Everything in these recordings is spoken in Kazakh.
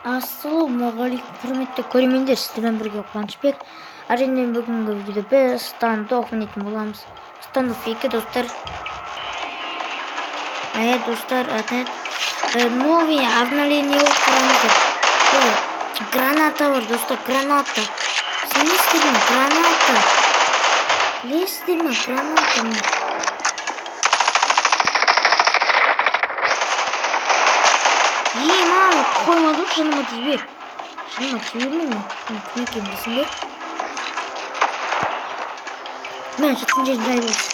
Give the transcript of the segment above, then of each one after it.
Ассалаумағалейкум, құрметті көрермендер, сіздермен бірге Қуанышбек. Әрине, бүгінгі видеода біз Standoff ойнайтын боламыз. Standoff 2, достар. Достар, новый обновление болып қараңыздар. Граната бар, достар, граната. Сенесіздер ме, граната? Білесіздер ме, граната? Мама, қоймады ғой, жаныма тиме. Жаныма тие берме мен. Мен кім екенін білесің бе? Мә, жатқан жерін жай болсын.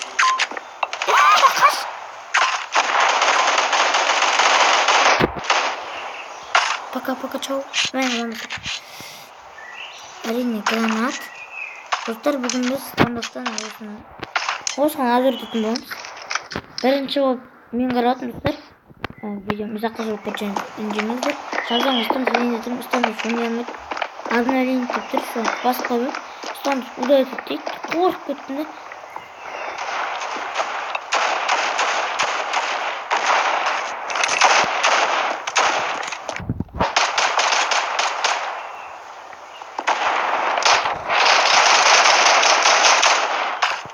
Қаш! Пока, пока, чау. Мә, оны. Әрине, гранат. Достар, бүгін біз Standoff'тан осыған обзор ететін боламыз. Бірінші болып мен қарадым, достар. Видео ұзаққа созылып кетсе үндемеңіздер. Жазаңыздар, сізден Standoff ойнай алмайды. Обновление деп тұр, соны басып қойып, Standoff удалить дейді. Қорқып кеттім де.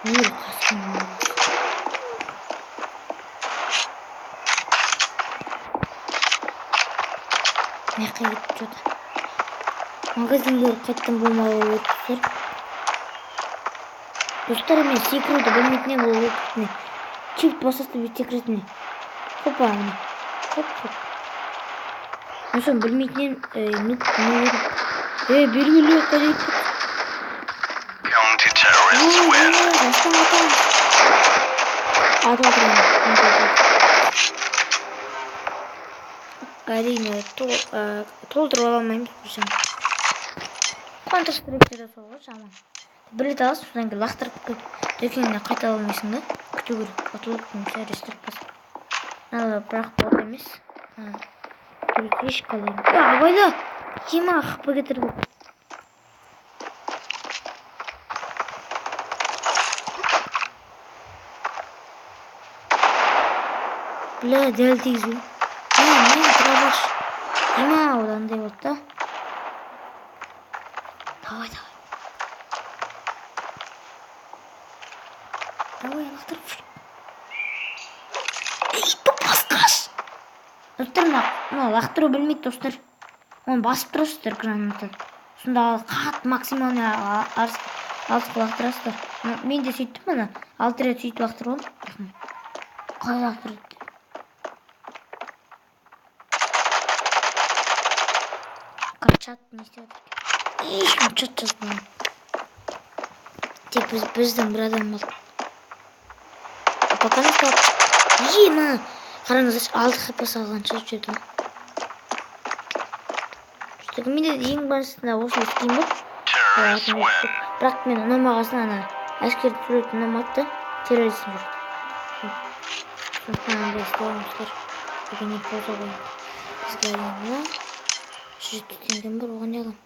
Ел қасқын. Мына кетіп жатыр. Магазинге қайтадан болмай өттіктер. Достар, мен секіруді білмейтін едім, ол өттік. Чип басасты бүйтіп секіретін. Хопа, міне. Хоп, хоп. Мен соны білмейтін едім, нуб, белгілі қайда кетті. Counter-terrorists win. Жастан атамыз. Атып отырамын. Әрине, толтырып ала алмаймыз бұл. Counter-Strike'те де сол ғой, жаман. Бір рет аласың, содан кейін лақтырып кетіп, дүкеніне қайта ала алмайсың да. Күту керек. Ұтылып, немесе рестарт басып. Мына бірақ бот емес. Фишкалар. Абайла! Ема, хп кетірді. Бля, дәл тигізу. Мен дробаш. Ема, ол андай болды да. Давай, давай. Давай, лақтырып. Ей, топас, қаш! Достар, мына лақтыру білмейді, достар. Оны басып тұрасыздар гранатаны. Сонда қатты максимальный алысқа лақтырасыздар. Мен де сөйттім мына. 6 рет сөйтіп лақтырып алдым. Қалай лақтырды? Чат не істеп жатыр екен? Ешкім чат жазбаған. Тек біздің бір адам болды. Пока не сказал. Ема! Қараңыздаршы, 6 хп салғанша жүрді. Сөйтіп менде ең басында осындай скин болды. Terrorists win. Бірақ мен ұнамағасын ана әскердің суреті ұнамады да, терроризм жүрді. Сондықтан андай істеп алмаңыздар. Бүгін не поза қойын. Бізге әрине 107 теңгем бар, оған не аламын?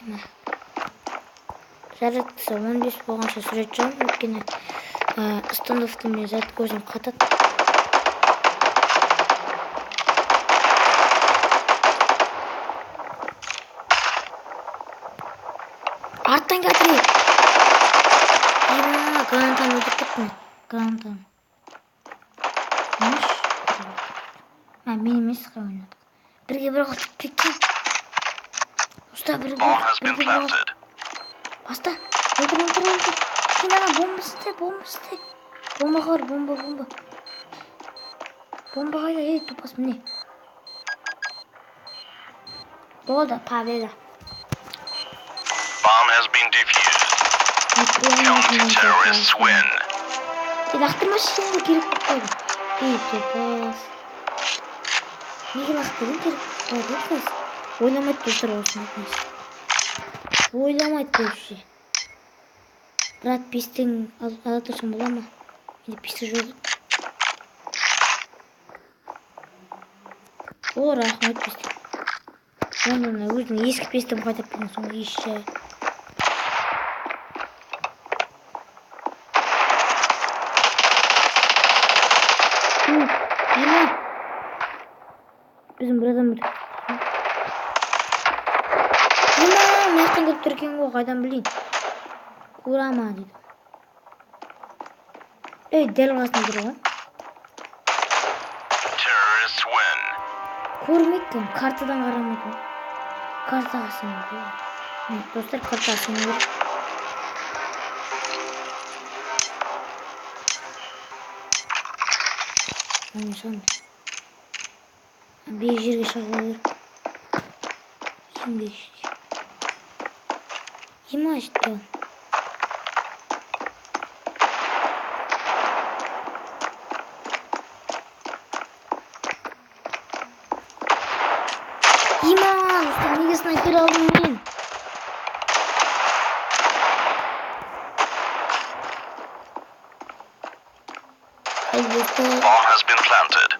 Ема. Зарядкасы 15 болғанша сурет жағамын, өйткені Standoff'та мен зарядка өзім қатады. Арттан келатыр. Ема, гранатаны өлтіріп кеттім. Гранатаны. Мен емес қой ойнадық. Бірге бір қалып кеткен. Ұста, бірге Bomb has been бір қалып. planted. Баста. Өлтір, өлтір, өлтір. Сен ана бомба істе, бомба істе. Бомба қар, бомба, бомба. Бомба қайда? Ей, топас, міне. Болды, победа. Bomb has been defused. Counter-terrorists win. Ей, лақтырмашы, сен керек болып қалды. Ей, топас. Неге лақтырдың, керек болып қалды, топас? Ойламайды, достар, осыны нәрсе. Ойламайды вообще. Брат, бестің ала тұрсам бола ма? Менде бесті жоқ. О, рахмет, бестің. Онда мына өзінің ескі бестім қайтарып берген соң еш. Ема. Біздің бір адам өтіп. Ема, мына жақтан келіп тұр екен ғой, қайдан білейін. Курама дейді. Ей, дәл қасында тұр ғой. Terrorists win. Көрмейді екен, картадан қарамайды ғой. Картаға сену керек. Достар, картаға сену керек. Міне шығамын. Биік жерге шығуға керек. Ең биік жерге. Ема жетті. Ема, достар, неге снайпер алдым мен? Ай, достар. Bomb has been planted.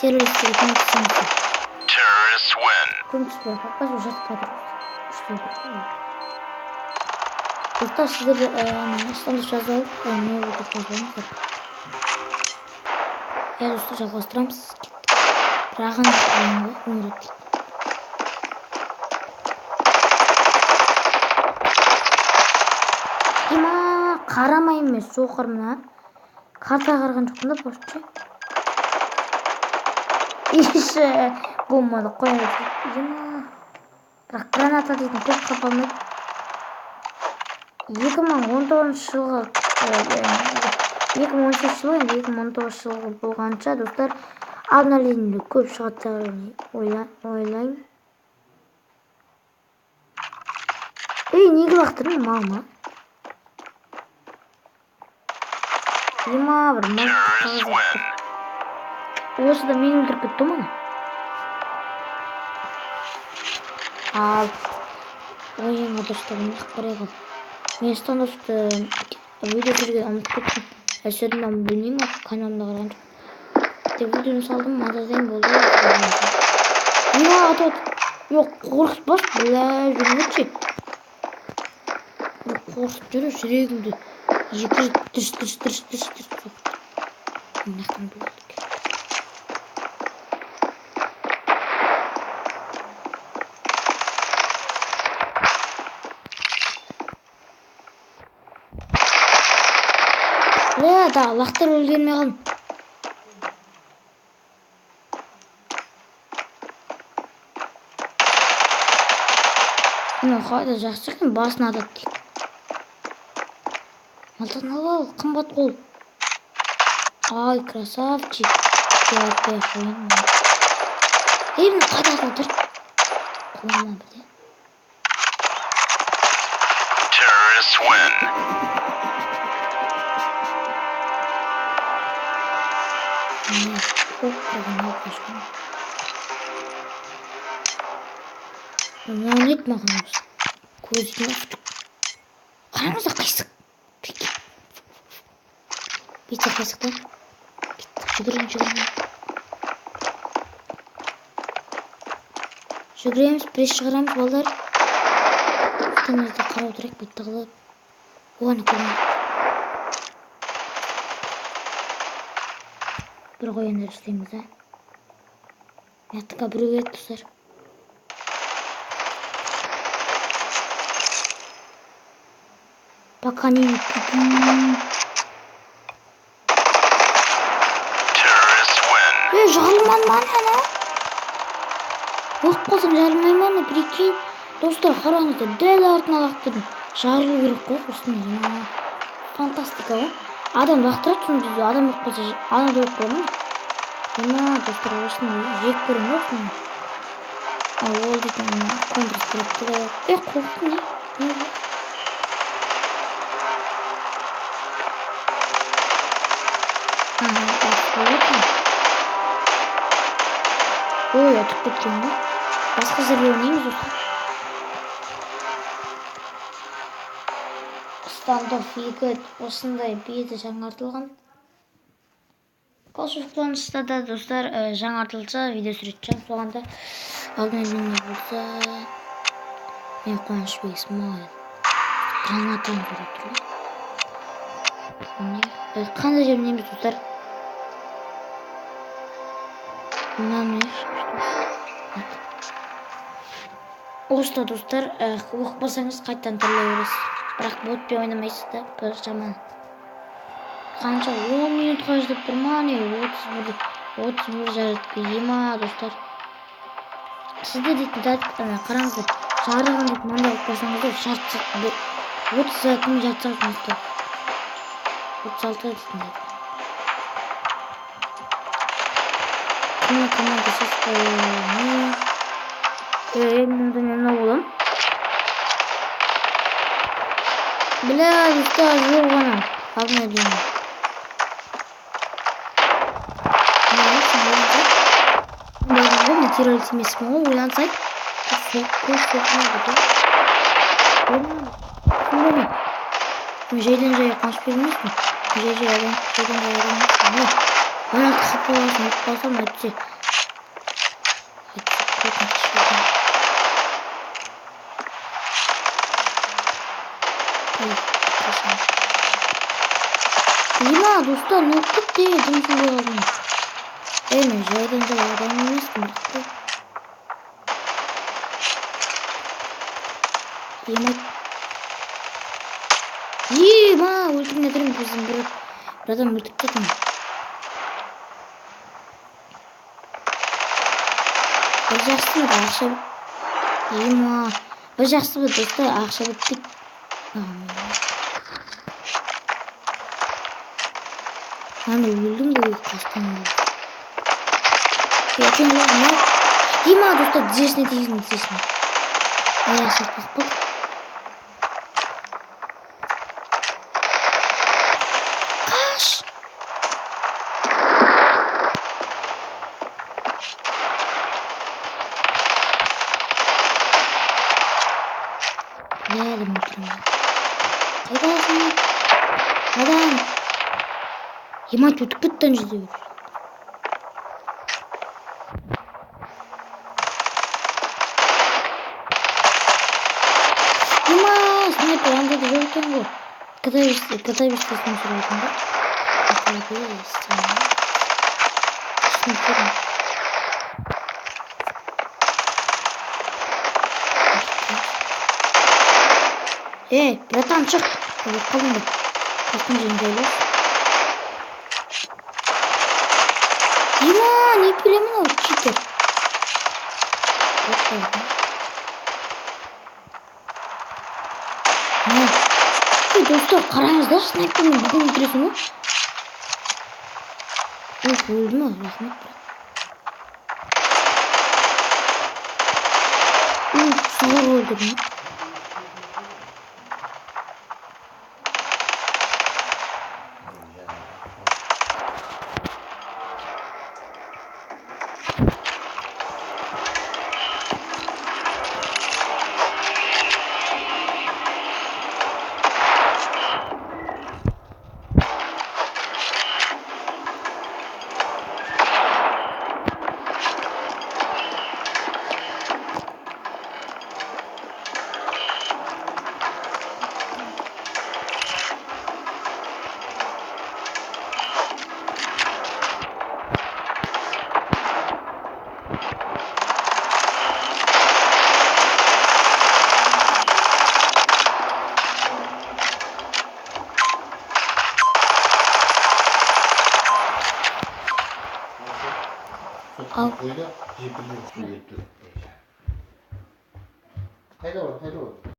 Террористерге көмектесеміз. Terrorists win. Көмектеспей қақпас, жатып жатыр. Достар, сіздер стандарт жазып алып, не өтіп қойыңыздар. Иә, достар, жалғастырамыз. Кеттік. Бірақ ана өмір өтті. Ема, қарамаймын мен, соқырмын, а. Картаға қараған жоқпын да, просто. Иші, болмады, қоя берсек. Ема. Бірақ граната дейтін көп қапа алмайды. 2019 жылғы, 2018 жылы, енді 2019 жылғы болғанша, достар, обновлениелер көп шығады деп ойлаймын. Ей, неге лақтырдың, мал ма? Ема, бір мал Terrorists қағаз win. лақтырды. Осы да мені өлтіріп кетті ғой мына. Ал, ойынға дұрыстап ойнақ қарай қал. Мен стандартты видео түсіруге ұмытып кеттім. Әсерін білмеймін, каналымда қараған жоқ. Деп видеоны салдым, мазадан болды. Ема, атып отыр. Жоқ, қорқытпас, бля, жүрмеші. Қорқытып жүр, жүрегімді екі рет дүрс, дүрс, дүрс, дүрс, дүрс соқты. Мына жақтан болды. Бля, тағы лақтырып үлгермей қалдым. Мына қайда жақсы екен, басын атады дейді. Мылтығын алып ал, қымбат қол. Ай, красавчик. Деп айтпай ақ қояйын. Ей, мына қайда атып отыр? Құлама бірде. Terrorists win. Міне, көп тұрған алып қашқан. Мынау не еді маған осы? Көзіне ұшты. Қараңыздар, қисық. Бүйтсе қисық та. Кеттік, жүгірем, жүгірем. Жүгіреміз, пресс шығарамыз, балдар. Үстімізді қарап отырайық, бетті қылып. Оған көрмейді. Бір қояндар істейміз, а? Мына біреу келеді, достар. Пока не купим. Terrorists win. Ей, жарылмады ма ана? Өліп қалсам жарылмай ма ана, прикинь. Достар, қараңыздар, дәл артына лақтырдым. Жарылу керек қой, осыны. Фантастика ғой. Адам лақтырады, соны бізде адам өліп қалса, адам өліп қалады ма? Мына, достар, осыны жек көремін ғой осыны. Ал ол дейтін контр-стректі де. Ей, қорықтым, не? Не бұл? Ой, атып кеткен ғой. Басқа жерге ойнаймыз, достар. Стандофф 2 осындай беті жаңартылған. Clash of Clans'та да, достар, жаңартылса видео түсіретін соған да обновление болса, мен Қуанышбек Смайыл гранатаны көріп тұрмын. Міне, қандай жер ойнаймыз, достар? Мынаны Осыда, достар, оқып қалсаңыз, қайтадан тіріле бересіз. Бірақ ботпен ойнамайсыз да, бір жаман. Қанша 10 минутқа жетіп тұр ма, не 31, 31 зарядка ема, достар. Сіздер дейтін ана қараңыздар, жарығын дейтін мынандай қылып қойсаңыздар, жарты сағат, 30 сағат, жарты сағат достар. 36 дейтін. Кімнің командасы? Мен мынау боламын. Бля, достар, жоқ ана. Главное деймін. Мен террорист емеспін ғой, ойлансай. Көз соқмайды да. Мен жайдан жай қашып келмейсің. Жай жай адам, жайдан жай адам емеспін. 16 хп болсын, ұмытып қалсам, әйтсе. Ема, достар, не болып кетті? Дым түсінбей қалдым. Ей, мен жайдан жай адам емеспін, бірақ та. Ема. Ема, өлтірмей тұрмын, біздің бір адам өлтіріп кетті. Бір жақсы бір ақша. Ема, бір жақсы бір, достар, ақша бітпейді. Ана өлдім ғой, қастан. Ема, достар, тізесіне тигіздім, тізесіне. Аяқ соқпақ болды. Қаш! Бәрін өлтіремін. Қайдасың? Адам. Ема, өтіп кетті ана жерде. Ема, снайпер анда да жоқ екен ғой. Ката берсесін сұрайтын да. Ката берсесін. Снайпер. Ей, братан, шық. Өліп қалдым ба? Қасқын жерін жайлы. Ема, не білемін ол читер. Ей, достар, қараңыздар, снайпермен бүгін өлтіресің ғой. Уф, өлді ма? Рахмет, брат. Уф, зор өлтірдім. Ал. Қайда бар, қайда бар?